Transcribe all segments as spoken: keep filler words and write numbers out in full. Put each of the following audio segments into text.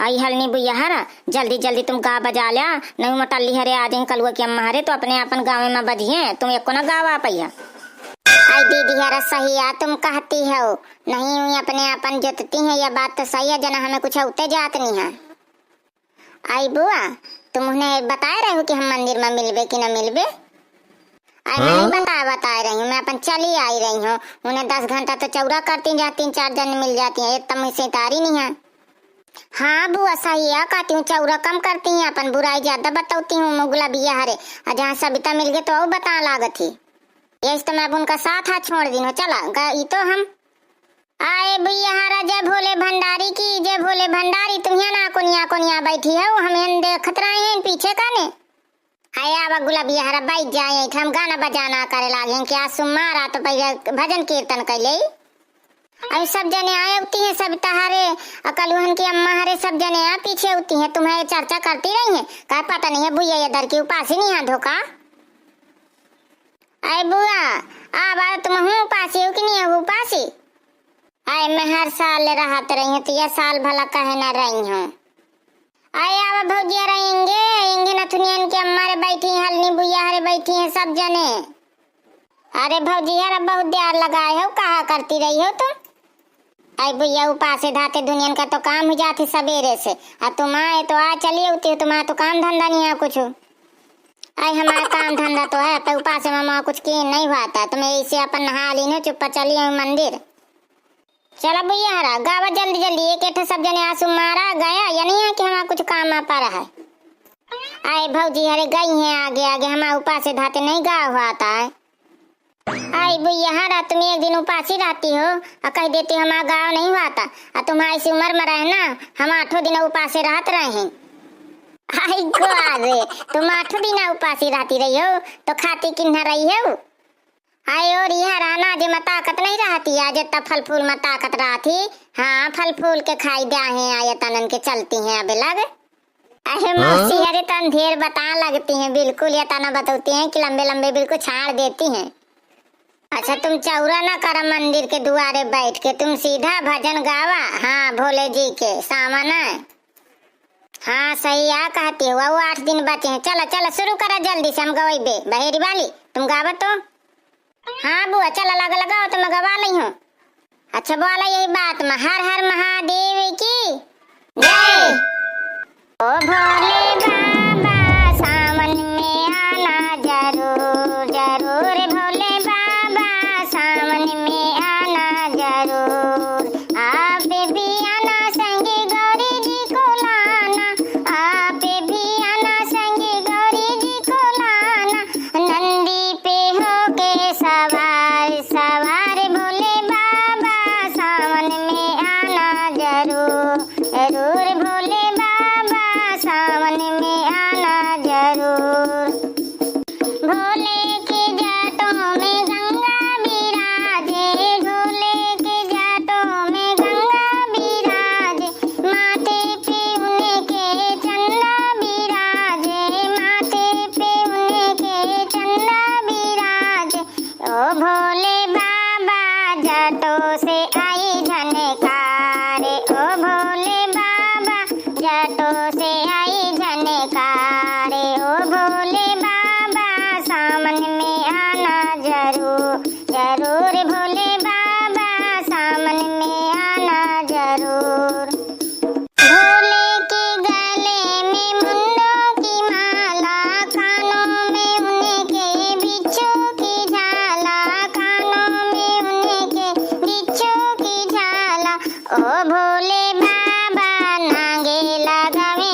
आई हलनी बुइया हरा, जल्दी जल्दी तुम गा बजा ल्या, नहीं मोटल्ली हरे आ जाए कलुआ की अम्मा हरे तो अपने आपन गाँव में बजिए, तुम एको ना गावा पइहा। आई दीदी हरा सही आ तुम कहती हो, नहीं हुई अपने आपन जोतती हैं, यह बात तो सही है, जना हमें कुछ होते जात नहीं है। आई बुआ, तुम उन्हें बताए रहे हो कि हम मंदिर में मिलबे कि न मिलबे? आई हाँ? नहीं बताए, बताए रही हूँ, मैं अपन चली आई रही हूँ। उन्हें दस घंटा तो चौरा करती जा, तीन चार जन मिल जाती हैं, ये तम से तारी नहीं है। हाँ बुआ, सही है, कहती हूँ, चौरा कम करती हैं, अपन बुराई ज्यादा बतौती हूँ, मुगला बिया हरे। और जहाँ सबिता मिल गए तो और बता लागत ही। यही तो मैं अब उनका साथ हाथ छोड़ दिन हो, चला गई तो हम। आए भैया हरा, जय भोले भंडारी की, जय भोले भंडारी। तुम यहाँ ना कोनिया कोनिया बैठी हो, हम यहाँ देखत रहे हैं पीछे का ने। आए आवा गुलाबिया हरा, बैठ जाए, हम गाना बजाना करे लागे हैं कि आज सुमारा तो पहले भजन कीर्तन कर ले। अभी सब जने आए होती हैं, सब तहारे अकलुहन की अम्मा हरे सब जने आ पीछे होती हैं, तुम्हें चर्चा करती रही हैं। कहे पता नहीं है भैया ये दर की उपासी नहीं है धोखा। आए बुआ, आवा तुम हूँ उपासी हो कि नहीं हो उपासी? आए, मैं हर साल रहत रही हूँ, तो यह साल भला कहे न रही हूँ। आए, आवा भौजिया रहेंगे, इंगे नथुनियन के अम्मा रे बैठी, हलनी बुइया हरे बैठी हैं सब जने। अरे भौजी, यार, अब बहुत देर लगाए हो, कहा करती रही हो तुम? आई बुइया, उपासे धाते दुनियन का तो काम हो जाते सवेरे से, आ तुम आए तो आ चली होती हो, तुम्हारा तो काम धंधा नहीं है कुछ। आई हमारा काम धंधा तो है, पर उपासे में माँ कुछ की नहीं हुआ था, तुम्हें इसे अपन नहा ली नो, चुप्पा चली हूँ मंदिर। चला भैया हरा, गावा जल्दी जल्दी, एक एक सब जने आंसू मारा गया, या नहीं है कि हमारा कुछ काम आ पा रहा है। आए भौजी हरे गई हैं आगे आगे, हमारा उपासे धाते नहीं गावा हुआ था है। आई भैया हरा, तुम एक दिन उपासी रहती हो और कह देती हो हमारा गावा नहीं हुआ था, और तुम्हारी सी उम्र में रहे ना, हम आठों दिन उपासे रहत रहे हैं। आई को रे, तुम आठों दिन उपासी रहती रही हो तो खाती किन्ना रही हो? आए और यह रहना जे में ताकत नहीं रहती है, जितना फल फूल में ताकत रहती। हाँ, फल फूल के खाई द्या हैं, आए तनन के चलती हैं अब लग। अहे हाँ? मौसी, अरे तन ढेर बता लगती हैं, बिल्कुल ये तना बतौती हैं कि लंबे लंबे बिल्कुल छाड़ देती हैं। अच्छा, तुम चौरा ना करा मंदिर के दुआरे बैठ के, तुम सीधा भजन गावा। हाँ, भोले जी के सावन है। हाँ, सही आ कहती हो, वो आठ दिन बचे हैं। चला, चला, शुरू करा जल्दी से, हम गवैबे। बहेरी वाली, तुम गावा तो। हाँ बुआ, चला, लगा, लगाओ तो मैं गवा लई हूँ। अच्छा, बोला यही बात में, हर हर महादेव की जय। ओ भोले बाबा, सावन में आना जरूर, जरूर, भोले बाबा, सावन में आना जरूर। आप भी आना संगी गौरी जी को लाना, आप भी आना संगी गौरी जी को लाना। नंदी पे होके सवार, सवार भोले बाबा, सावन में आना जरूर, जरूर भोले बाबा, सावन में आना जरूर। भोले के जाटों में गंगा विराजे, भोले के जाटों में गंगा विराजे, माथे पे उनके चंदा विराजे, माथे पे उनके चंदा विराजे। ओ भोले बाबा, जटों से आई झनकारे, ओ भोले बाबा, जटों से आई झनकारे। ओ भोले बाबा, सावन में आना जरूर, जरूर भोले बाबा, सावन में आना जरूर। भोले के गले में मुंडों की माला, कानों में उनके बिच्छू की झाला, कानों में उनके बिच्छू की झाला। ओ भोले बाबा, नागे लगावे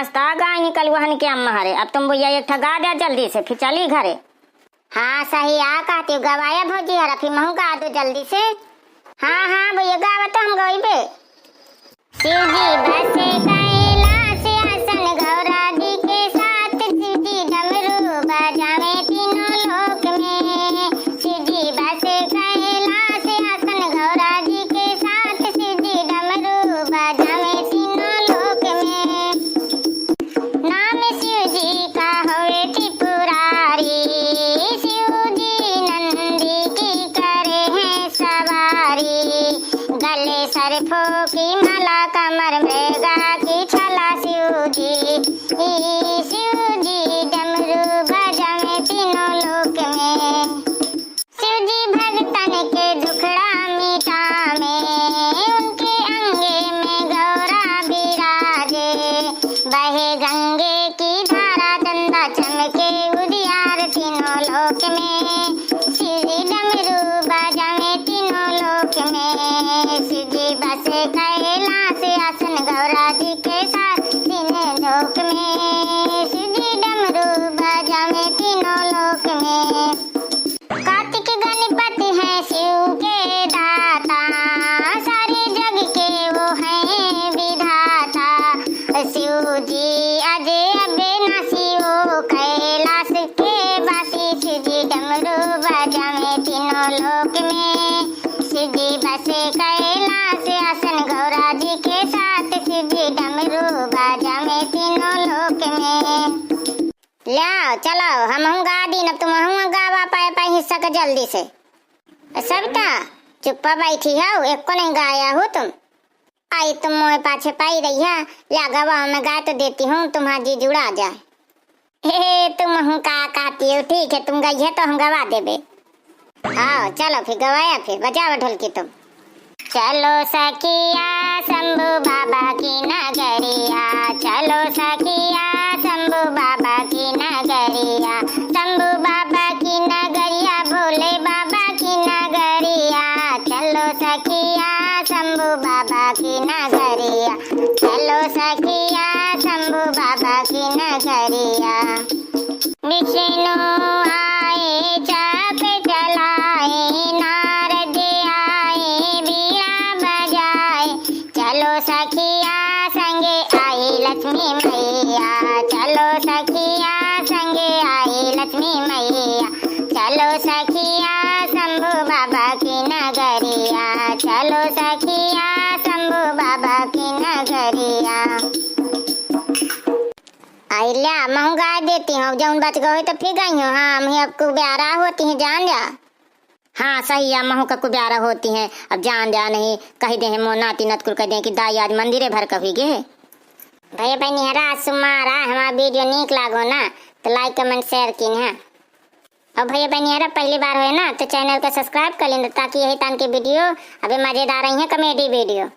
मस्त आ गाय निकल वहन के अम्मा हरे। अब तुम भैया एक ठा गा द्या जल्दी से, फिर चली घरे। हाँ, सही आ कहती हो, गवाया भौजी हरा, फिर महू गा दो जल्दी से। हाँ, हाँ भैया, गावा तो हम गइबे। शिव जी बसे कैलाश आसन, गौरा जी के साथ, शिव जी डमरू बजावे तीनों लोक में। शिव जी बसे कैलाश आसन, गौरा जी के साथ, शिव जी डमरू बजावे तीनों लोक में। नाम शिव जी का होवे त्रिपुरारी, शिव जी नंदी की करे हैं सवारी। गले सर्पों की माला, कमर मृगा की छाला, शिव जी, शिव जी डमरू बजावे तीनों लोक में। शिव जी भगतन के दुखड़ा मिटावे, उनके अंगे में गौरा बिराजे। बहे गंगे की धारा, चंदा चमके उजियार तीनों लोक में। शिव जी डमरू बजावे तीनों लोक में। शिव जी बसे कैलाश आसन, गौरा जी के साथ तीनों लोक में। शिव जी डमरू बजावे तीनों लोक में। कार्तिक गणपति हैं शिव के दाता, सारे जग के वो हैं विधाता। शिव जी अजय अविनाशी वो कैलाश के वासी। शिव जी डमरू बजावे तीनों लोक में। शिव जी बसे कैलाश आसन, गौरा जी के साथ। शिव जी डमरू बजावे तीनों लोक में। ल्याओ, चलो, हमहूँ गा दीन, अब तुमहूँ गावा पाए पाए हिस्सा के जल्दी से। सविता, चुप्पा बैठी हौ, एको नहीं गाया हो तुम। आई तुम मोए पाछे पाई रही है, ल्या गवा, मैं गा तो देती हूँ, तुम्हारा जी जुड़ा जाए। हे, तुमहूँ का कहती हो, ठीक है, तुम गई है तो हम गवा देबे। हाँ, चलो फिर गवाया, फिर बजावा ढोलकी तुम। चलो सखिया शंभू बाबा की नगरिया, चलो सखिया शंभू बाबा की नगरिया, शंभू बाबा की नगरिया, भोले बाबा की नगरिया। चलो सखिया शंभू बाबा की नगरिया, चलो सखिया शंभू बाबा की नगरिया। विष्णु आए चक्र चलाए, नारद आए बीड़ा बजाए। चलो सखिया संगे आई लक्ष्मी मैया, चलो सखिया संगे आई लक्ष्मी मैया। चलो सखिया शंभू बाबा की नगरिया, चलो सखिया शंभू बाबा की नगरिया। आई ल्या, महू गाय देती हूँ, जौन बच गए तो फिर गई हूँ। हाँ, हम ही अब कुब्यारा होती हैं, जान जा। हाँ, सही है, महू का कुब्यारा होती हैं, अब जान जा नहीं, कही दे हैं, मो नाती नतकुल कह दे कि दाई आज मंदिरे भर का हुई गे। भैया बहनी हरा, सुमारा हमारा video नीक लागो ना, तो like, comment, share कीन है। और भैया बहनी हरा, पहली बार होए ना, तो channel का subscribe कर लें, ताकि यही तान के video अभी मजेदार रही हैं, comedy video।